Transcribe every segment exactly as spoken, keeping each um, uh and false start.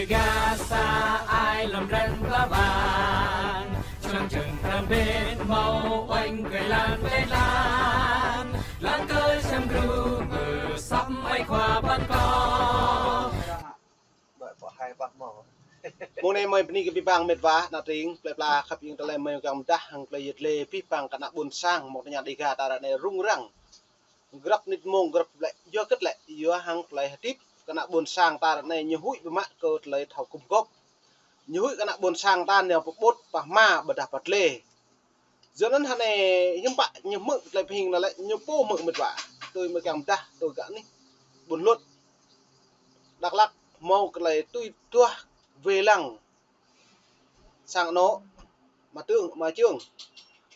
Gah sa ai lŏm ren pla bang, čơlăng čơng pram bên hmâo oanh kơi lan kơi lan, lăng kơi sem gru mơ săp ai khua păn kơ. Mông anai mơi bơni kơ abih bang met wa, ană tring, plei pla khăp hing tơlơi mơi kiăng pơdah hăng tơlơi yet lê abih bang kơ ană ƀôn sang mơ̆ng tơña Dega ta ră anai rŭng răng. Grăp mơnit mông grăp lĕ, yua hơget lĕ, yua hăng tơlơi hơdip kơ ană ƀôn sang ta ră anai ñu huĭ biă mă kơ tơlơi thâo gum gôp. Ñu huĭ kơ ană ƀôn sang ta nao pơƀut pơhma ƀôdah pơtlê. Yua anŭn hơnai hiư̆m pă ñu hmư̆ tơlơi pơhing anŭn lĕ, ñu pô hmư̆ met wa. Tui mơi kiăng pơdah, tui gah anih ƀôn hluôt Dak Lak hmâo tơlơi tui tuah wai lăng sang anŏ, ama Tưng, ama Čương.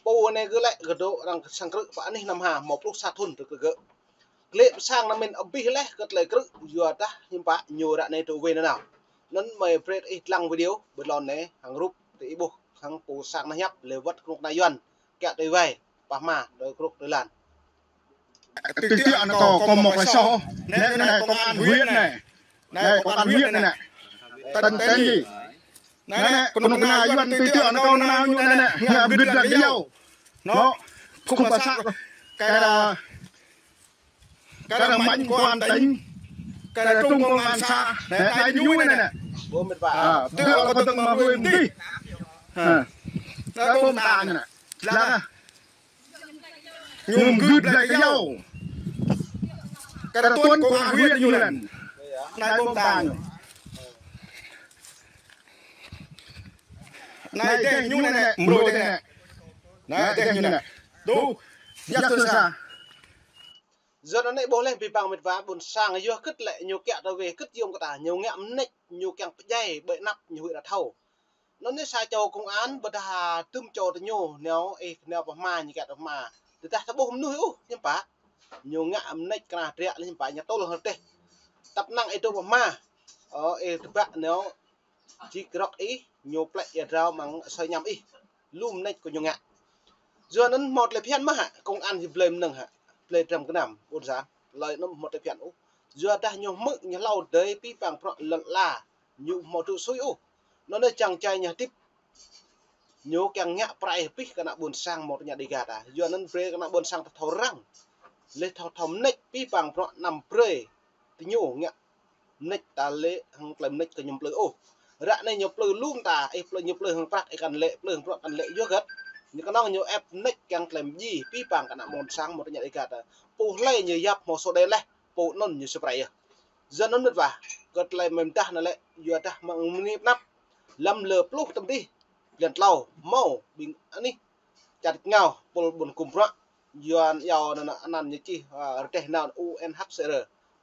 Pô anai gơ̆ lĕ gơ̆ dŏ arăng sang krư̆ pơ anih Nam Hà hmâo pluh sa thŭn tơ kơ gơ̆. Glĕ pơ sang anŭn mơ̆n abih leh kơ tơlơi krư̆, yua dah hiư̆m pă ñu ră anai tơ wai nanao. Anŭn mơi brơi ih lăng video ƀơi lŏn anai hăng rup tơ ih ƀuh hăng pô sang anai hiăp lĕ wơ̆t kơnuk kơna Yuan kiăng tui wai pơhma tơ krŭk tơ lan. Tui tiŏ anŭn kâo, kâo mơ̆ kơ soh. Anai, anai, công an huyện anai. Anai, công an huyện anai. Tên, tên gì? Anai, anai, kơnuk kơna Yuan tui tiŏ anŭn kâo nao ñu anai, anai. Ngă gưt lăng kơ yâo. Anŭn, không có xác. Cái là, cái là mệnh quan tỉnh. Cái là trung công an xã. Anai, anai, ñu anai, anai. Ơ, tui tiŏ kơ tơ̆ng mă huĭ mơ̆n tih. Ơ. Anai, ƀô̆ mơta anai, anai. Lăng. Ñu gưt lăng kơ yâo. Kơ tuan công an huyện ñu lăng. Anai ƀô̆ mơta ñu. Anai dêh ñu anai, anai, mrô dêh anai. Anai dêh ñu anai. Tơ, yap tơ sa. Yua anŭn anai ƀuh leh abih bang met wa ƀôn sang yua hơget lĕ ñu kiăng tơ wai hơget yôm kơ ta ñu ngă mơneč ñu kiăng pơdjai ƀơi anăp ñu huĭ ră thâo. Anŭn anai sa čô công an ƀôdah dŭm čô tơ ñu nao, ih nao pơhma ñu kiăng tơ pơhma. Tơdah ta ƀuh mơnuih ôh, hiư̆m pă. Ñu ngă mơneč kơnah dră leh hiư̆m pă ñu tơl hơdeh. Tăp năng ih dŏ pơhma. Ơ, ih tơbiă nao, čik rŏk ih, ñu plĕ ia drao amăng asơi añăm ih. Lu mơneč kơ ñu ngă. Yua anŭn hmâo tơlơi phiăn mơ̆ hă, công an či blơi mơnơ̆ng hă, blơi dram gơnam, ƀôn sang. Tơlơi anŭn hmâo tơlơi phiăn ôh. Yua dah ñu hmư̆ ñu hlâo dơi abih bang bruă lŏn ala. Ñu hmâo tŭ sui ôh. Anŭn anai čang čai ñu hơdip. Ñu kiăng ngă pơrai abih kơ ană ƀôn sang mơ̆ng tơña Dega ta. Yua anŭn brơi kơ ană ƀôn sang ta thâo răng. Leh thâo, thâo mơneč abih bang bruă anăm brơi tơ ñu ngă mơneč ta lĕ hăng tơlơi mơneč kơ ñu plư ôh. Ră anai ñu plư lung ta, ih plư ñu plư hăng prăk, ih kăn lĕ, plư hăng bruă kăn lĕ yua hơget. Ñu kơnơ̆ng ñu ĕp mơneč kiăng tơlơi mơdjai abih bang kơ ană ƀôn sang mơ̆ng tơña Dega ta. Pô hlơi ñu yap hmâo sô đe leh, pô anŭn ñu sơprai yơh. Yua anŭn met wa, kơ tơlơi mơi pơdah anŭn lĕ, yua dah mơ̆ng mơni pơnăp, lăm lơ pluh tơm dih, blan tlâo, hmâo ƀing anih čar ngao, pul ƀôn gum bruă, Yuan yâo anŭn anăn ñu čih, ơ, rơdêh anŭn U N H C R,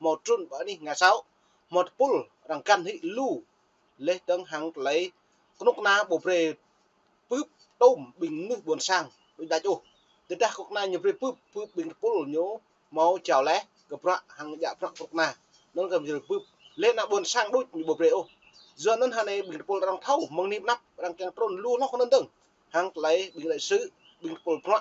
hmâo trŭn pơ anih Nga Sâo, hmâo tơpul arăng găn hĭ lu, leh dơ̆ng hăng tơlơi kơnuk kơna ƀu brơi bưp tôm ƀing mơnuih ƀôn sang đôč đač ôh. Tơdah kơnuk kơna ñu brơi bưp, bưp ƀing tơpul ñu hmâo jao leh kơ bruă hăng djă bruă kơnuk kơna. Anŭn kơ ñu brơi bưp. Leh ană ƀôn sang đôč ñu ƀu brơi ôh. Yua anŭn hơnai ƀing tơpul arăng thâo, mơ̆ng anai pơnăp arăng kiăng trŭn lu hloh kơ anŭn dơ̆ng. Hăng tơlơi ƀing đại sứ, ƀing tơpul bruă,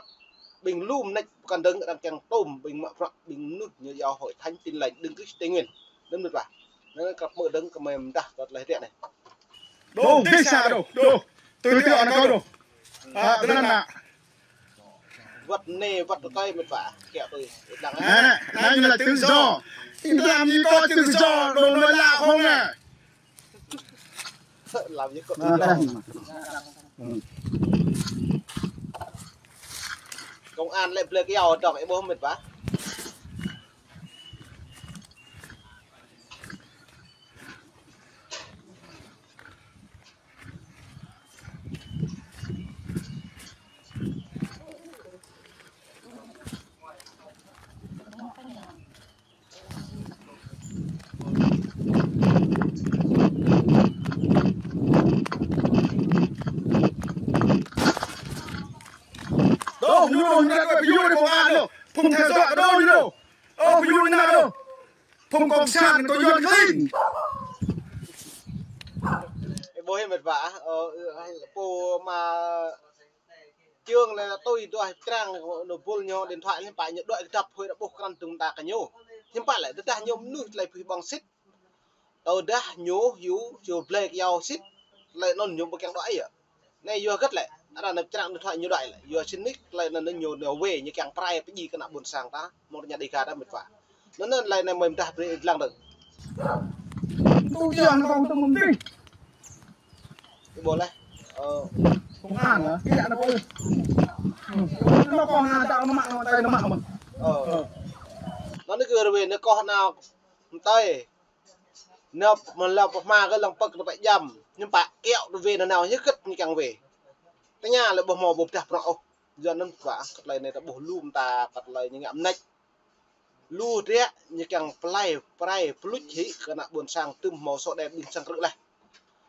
ƀing lu mơneč pơkŏn dơ̆ng arăng kiăng tôm ƀing mă bruă, ƀing mơnuih ñu yâo Hội Thánh Tin Lành Đấng Christ Tây Nguyên. Anŭn met wa. Anŭn kơ pơmơ̆ dơ̆ng kơ mơi pơdah kơ tơlơi hơdră anai. Đô, dêh sa đô, đô. Tui tiŏ anŭn kâo đô. Ơ, tơlơi anŭn. Wơ̆t anai, wơ̆t tơkai met wa. Kiăng tui, lăng. Anai, anai là tự do. Ih làm gì có tự do, đồ nói lạ không à? Làm gì có tự do. Công an lĕ blơi kơ yâo dŏ ih ƀuh met wa. Đô, ñu đô, ñu đô, ƀu djơ̆ đô, công an đô. Phung theo dõi đô, ñu đô. Ơ, ƀu djơ̆ đô, ñu đô. Phung cộng sản, kơ Yuan klin. Ơ, ƀuh hĭ met wa, ơ, pô ama Čương anai tui duah trang, ñu bul ñu điện thoại hiư̆m pă ñu đuaĭ kơdŏp hơi ră ƀuh krăn tơ̆ng ta kơ ñu. Hiư̆m pă lĕ, tơdah ñu mơnuih tơlơi pơhih ƀơ̆ng sĭt. Tơdah ñu hyu, hyu blơi kơ yua sĭt, tơlơi anŭn ñu ƀu kiăng đuaĭ yơh. Anai yua hơget lĕ, arăng anai črang điện thoại ñu đuaĭ lĕ. Yua sĭt nik, tơlơi anŭn ñu nao wai, ñu kiăng pơrai pơjing kơ ană ƀôn sang ta, mơ̆ng tơña Dega ta mĕt wa. Anŭn anŭn tơlơi anai mơi mơdah brơi lăng dơ̆ng. Tui yua anŭn kông tơ̆ng mơ̆ng dih. Ih ƀuh lĕ. Ơ. Kông an hă? Kiăng anŭn kông. Anŭn kông an, dŏ anŭn mă, anŭn tơi anŭn mă mơ̆n. Ơ. Ơ. Anŭn anai kơ rơwe anŭn kông anŭn tơi. Anŭn mơ̆n lăp pơhma kơ lăng pơ̆k tơpă jam. Ñu pă kiaŏ tơ wai anŭn nao ñu hơget ñu kiăng wai. Tơña lĕ ƀu hmâo ƀu pơdah prŏng ôh. Yua anŭn pă kơ tơlơi anai ta ƀuh lŏm ta kơ tơlơi ñu ngă mơneč. Lu ră ñu kiăng pơrai, pơrai, pơluč hĭ kơ ană ƀôn sang tơm hmâo sô đe ƀing sang krư̆ leh.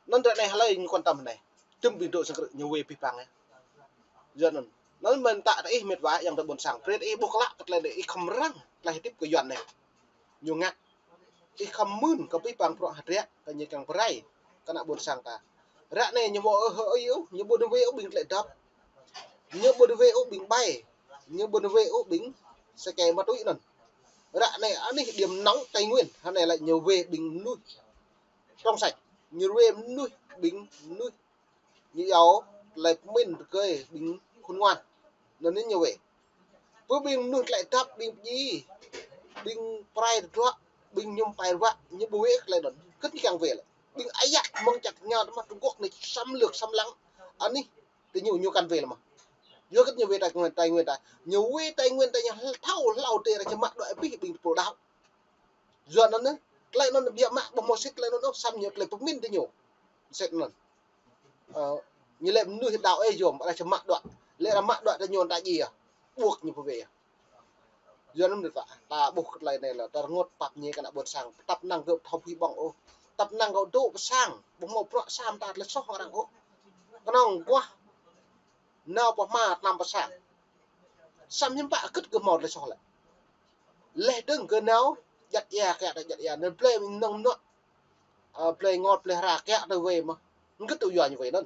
Anŭn ră anai hlơi ñu quan tâm anai. Tơm ƀing dŏ sang krư̆ ñu wai pih pang yơh. Yua anŭn. Anŭn mơ̆n ta ih mĕt wa yang dŏ ƀôn sang. Brơi ih ƀuh klă kơ tơlơi anai ih khŏm răng tơlơi hơdip kơ Yuan anai. Ñu ngă. Ih khŏm mưn kơ pih pang prŏng hơdră kơ ñu kiăng pơrai kơ ană ƀôn sang ta. Ră anai ñu ƀu ơ hơi ôh, ñu ƀu nao wai ôh ƀing tơlơi dŏp. Ñu ƀu nao wai ôh ƀing ƀai. Ñu ƀu nao wai ôh ƀing sơkê ma túy anŭn. Ră anai anih điểm nóng Tây Nguyên, hơnai lĕ ñu wai ƀing mơnuih trong sạch. Ñu wai mơnuih ƀing mơnuih ñu iâu tơlơi pơmĭn tơkơi ƀing khôn ngoan. Anŭn anai ñu wai. Pơ ƀing mơnuih tơlơi dŏp, ƀing pơjing, ƀing pơrai tơdruă, ƀing mơñum pai ruă, ñu ƀu wai tơlơi anŭn. Hơget ñu kiăng wai lĕ. Ƀing ayăt mơ̆ng čar ñu tơma Trung Quốc anai xâm lược xâm lăng. Anih, tơ ñu ñu kăn wai lĕ mơ̆n. Yua hơget ñu wai Tây Nguyên, Tây Nguyên ta. Ñu wai Tây Nguyên ta ñu thâo hlâo tơ arăng čơmă đuaĭ abih ƀing tơpul đaŏ. Yua anŭn anai, tơlơi anŭn biă mă ƀu hmâo sĭt tơlơi anŭn ôh, săm ñu tơlơi pơmĭn tơ ñu. Sĭt anŭn. Ơ, ñu lĕ mơnuih đaŏ ih yôm, arăng čơmă đuaĭ. Lĕ arăng mă đuaĭ tơ ñu ta ji yơh. Ƀuh ñu pơwai yơh. Yua anŭn ta, ta ƀuh kơ tơlơi anai lĕ, ta rơngot pap ñu kơ ană ƀôn sang. Tơpă năng gơ̆ thâo phi ƀơ̆ng ôh. Tơpă năng gơ̆ dŏ pơ sang. Ƀu hmâo prăk sam ta tơlơi soh arăng ôh. Kơnơ̆ng guah. Nao pơhma tơnăm pơ sang. Săm hiư̆m pă hơget kơ hmâo tơlơi soh lĕ. Leh dơ̆ng kơ nao, jăt ia, kiăng ta jăt ia. Anŭn blơi mơ̆ng nŏng nŏk. Ơ, blơi ngot, blơi hra, kiăng ta wai mơ̆n. Hơget tui yua ñu wai anŭn.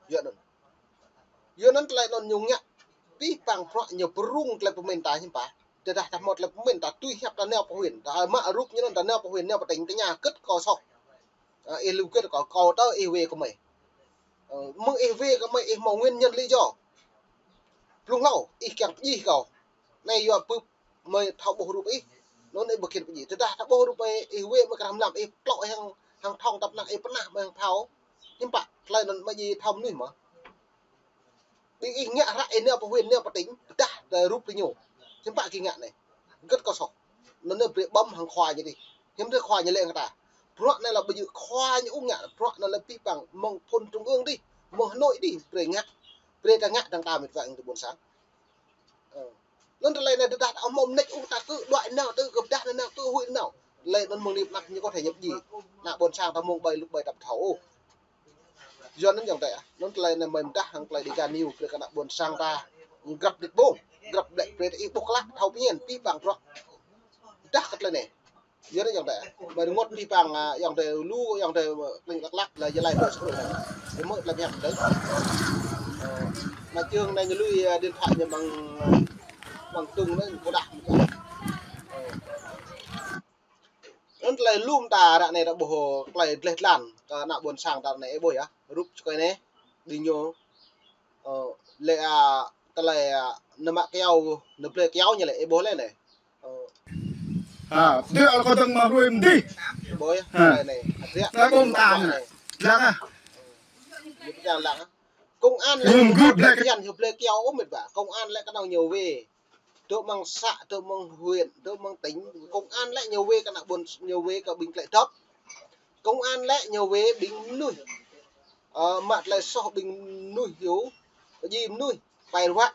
Yua anŭn. Yua anŭn tơlơi anŭn ñu ngă. Pih pang prăk ñu pơrŭng tơlơi pơmĭn ta hiư̆m pă. Tơdah ta hmâo tơlơi pơmĭn ta tui hiăp ta nao pơ huyện. Ta mă rup ñu anŭn ta nao pơ huyện, nao pơ tỉnh tơña hơget kâo soh. Ơ, ih lu hơget kâo, kâo tơ ih wai kơ mơi. Ơ, mơ̆ng ih wai kơ mơi ih hmâo nguyên nhân lý do. Blung hlâo, ih kiăng pơjing kâo. Anai yua pơ mơi thâo ƀuh rup ih. Anŭn ih ƀu kiăng pơjing. Tơdah thâo ƀuh rup mơi ih wai mơi kơ hrăm lăm ih plŏk hăng, hăng thŏng tơpă năng ih pơnah mơi hăng phao. Hiư̆m pă, tơlơi anŭn mơi ji thâo mơnuih mơ̆n. Ƀing ih ngă hră ih nao pơ huyện, nao pơ tỉnh, pơdah tơ rup tơ ñu. Hiư̆m pă gih ngă anai. Hơget kâo soh. Anŭn anai brơi ƀăm hăng khua ñu dih. Hiư̆m tơ khua ñu lĕ hăng ta. Prăk anai lĕ ƀu djơ̆ khua ñu ôh ngă, prăk anai lĕ pih pang mơ̆ng phŭn trung ương dih, mơ̆ng Hà Nội dih, brơi ngă. Brơi ta ngă dơ̆ng ta mĕt wa ƀing dŏ ƀôn sang. Ơ. Anŭn tơlơi anai tơdah ta hmâo mơneč ôh ta kơ đuaĭ nao, ta kơ pơdah nao, ta kơ huĭ nao. Tơlơi anŭn mơ̆ng anai pơ anăp ñu kơ thê ñĕp ji. Ană ƀôn sang ta mơ̆ng ƀai lŭk ƀai tăp thâo ôh. Yua anŭn ayŏng adơi ah. Anŭn tơlơi anai mơi mơdah hăng tơlơi Dega News brơi kơ ană ƀôn sang ta. Grăp đĭt ƀơ̆ng, grăp ƀlĕ brơi ta ih ƀuh klă, thâo pơñen, pih pang prăk. Mơdah kơ tơlơi anai. Yua anŭn ayŏng adơi ah. Mơi rơngot pih pang, ah, ayŏng adơi lu, ayŏng adơi, ah, kling lăk lăk, lĕ jơlai brơi sơkru anai. Yua mơ̆ tơlơi pơhiăp adơi. Ơ, mă čơng anai ñu lui, ah, điện thoại ñu mơ̆ng, ah, mơ̆ng tung anai, kơđah. Ơ. Anŭn tơlơi lŏm ta ră anai ta ƀuh tơlơi dleh dlan kơ ană ƀôn sang ta anai ih ƀuh yơh. Rup sơkơi anai. Ƀing ñu, ơ, lĕ, ah, tơlơi, ah, nao mă kyâo, nao blơi kyâo ñu lĕ ih ƀuh lĕ anai. Ơ. Ha, dih alkơdơ̆ng mă hruê mơ̆n dih. Ih ƀuh yơh, ha. Tơlơi anai. Adră. Tơlơi ƀuh ta anai. Lăng ah. Ih ƀuh lăng ah. Công an lĕ ñu blơi kyâo ôh mĕt wa. Công an lĕ kơnơ̆ng ñu wai. Dŏ mơ̆ng xã, dŏ mơ̆ng huyện, dŏ mơ̆ng tỉnh, công an lĕ ñu wai kơ ană ƀôn, ñu wai kơ ƀing tơlơi dŏp. Công an lĕ ñu wai ƀing mơnuih. Ơ, mă tơlơi soh ƀing mơnuih yơh, pơjing mơnuih, pai ruă,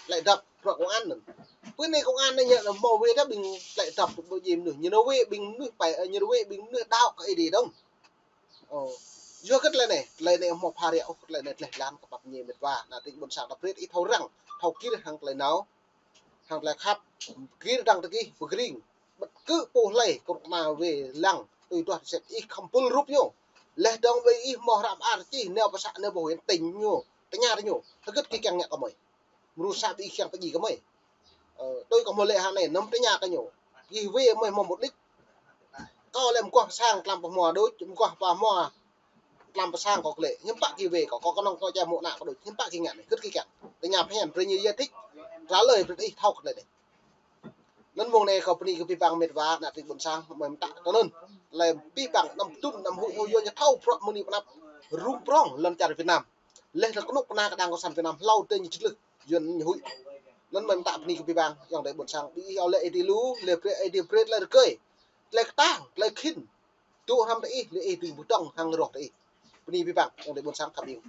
tơlơi dŏp, prăk công an anŭn. Pơ anai công an anai ñu hmâo wai ta ƀing tơlơi dŏp, pơjing mơnuih. Ñu nao wai ƀing mơnuih pai, ơ, ñu nao wai ƀing mơnuih đaŏ kơ Ơi Adai dơ̆ng. Ơ, yua kơ tơlơi anai, tơlơi anai hmâo phara ôh, tơlơi anai dleh dlan kơ pap ñe mĕt wa, ană tring ƀôn sang ta brơi ih thâo răng, thâo gir hăng tơlơi nao, hăng tơlơi khăp, gir dăng tơgih, pơgring, ƀĕt kơ pô hlơi, kơ rơkna wai lăng, tui duah tơsĕt ih khŏm pul rup ñu. Leh dơ̆ng ƀing ih hmâo hră mơar čih, nao pơ xã, nao pơ huyện tỉnh ñu, tơña tơ ñu, hơget gih kiăng ngă kơ mơi. Mrô sa ƀing ih kiăng pơjing kơ mơi. Ơ, tui kơ hmâo lĕ hă anai, anăm tơña kơ ñu. Gih wai mơi hmâo mục đích. Ơ, lĕ mơguah sang tlam pơhmua đôč, mơguah pơhmua tlam pơsang kâo klĕ. Hiư̆m pă ki wê kâo, kâo kơnơ̆ng kơ čai mơ̆ ană kâo đôč. Hiư̆m pă ki ngă anai, kơ̆t ki kiăng. Tơña phiăn, brơi ñu giải thích. Trả lời brơi ih thâo kơ klĕ đĕ. Anŭn mông anai kâo bơni kơ abih bang met wa ană tring ƀôn sang, mơ̆ mơtă tơ anŭn. Lĕ abih bang anăm tŭn, anăm huĭ, ơ, yua ñu thâo prŏng mơni pơnăp rŭng prŏng lŏn čar Việt Nam. Lĕ lĕ kơnuk kơna kơđang kơ sang Việt Nam hlâo tơ ñu čơtlưh, yua ñu huĭ. Anŭn mơ̆ mơtă bơni kơ abih bang, ayŏng adơi ƀôn sang, ƀing ih ơ lĕ ih tơlơi lu, lĕ brơi ih brơi tơlơi rơgơi. Tơlơi kơtang, tơlơi khĭn. Tŭ hrăm tơ ih, lĕ ih tui pơdơ̆ng hăng rŏh tơ ih. Bơni abih bang, ayŏng adơi ƀôn sang khăp ƀing.